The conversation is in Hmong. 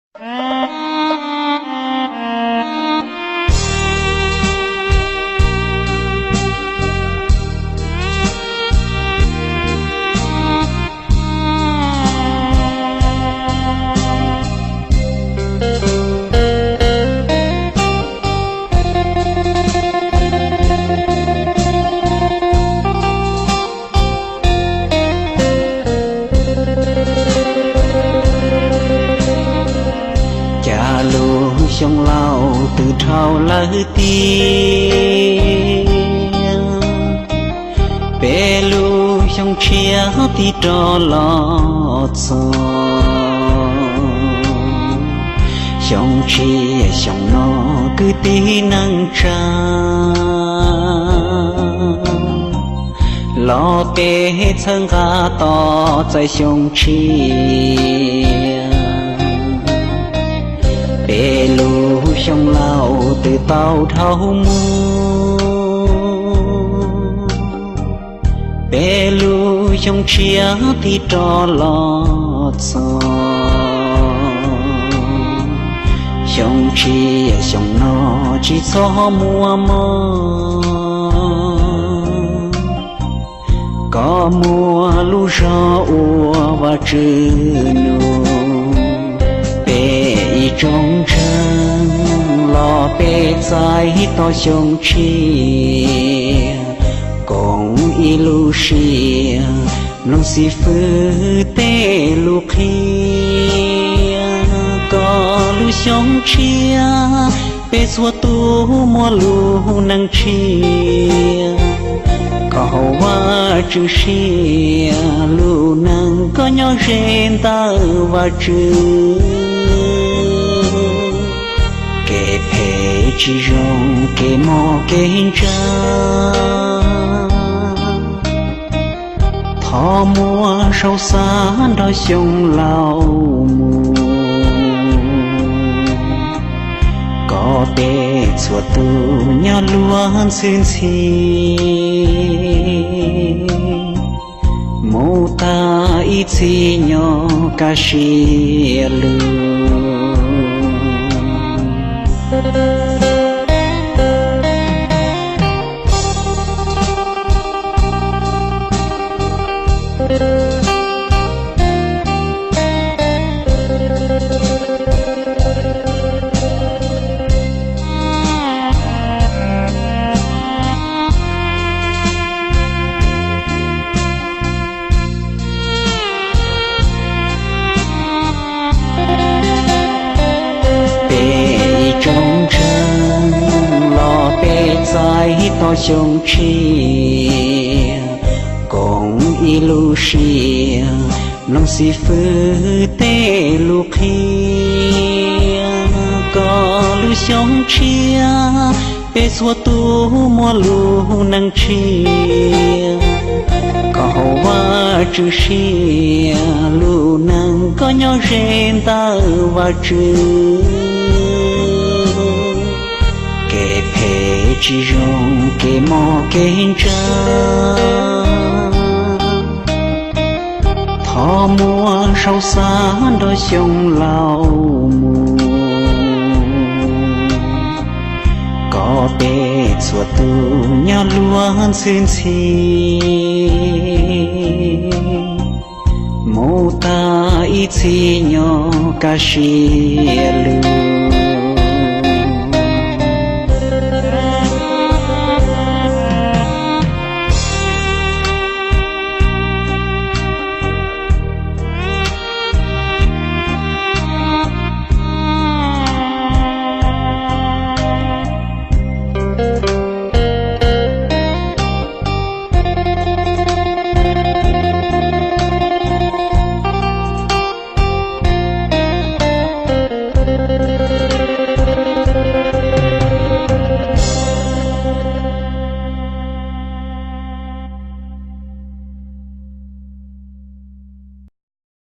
Cas lub xyoo laus twb dhau lawm tiag, peb lub xyoo tshiab twb rov los txog. Xyoo tshiab xyoo no kwv tij neej tsa, los peb txhawb nqa tos txais xyoo tshiab. Peb lub xyoo laus twb tau dhau mus, peb lub xyoo tshiab twb rov los txog. Xyoo tshiab xyoo no tsis txhob muaj mob, koj muaj lub zog ua Vajtswv nug. Peb ib tsoom ntseeg los peb txais tos xyoo tshiab, koom ib lub siab mloog xib fwb tej lus qhia. Koj lub xyoo tshiab, peb txhua tus muaj lub neej tshiab. Koj haum Vajtswv siab, lub neej koj nyob ze ntawm Vajtswv. Kev phem tsis zoo, kev mob kev ntsaj, thov muab saum xav nrog xyoo laus mus. Koj peb txhua tus nyob luag ntxhi ntxhi, mus tag ib txhis nyob kaj siab lug. Peb ib tsoom ntseeg los peb txais tos xyoo tshiab, koom ib lub siab mloog xib fwb tej lus qhia. Koj lub xyoo tshiab, peb txhua tus muaj lub neej tshiab. Koj haum Vajtswv siab, lub neej koj nyob ze ntawm Vajtswv. Kev phem tsis zoo, kev mob kev ntsaj, thov muab saum xav nrog xyoo laus mus. Koj peb txhua tus nyob luag ntxhi ntxhi, mus tag ib txhis nyob kaj siab lug.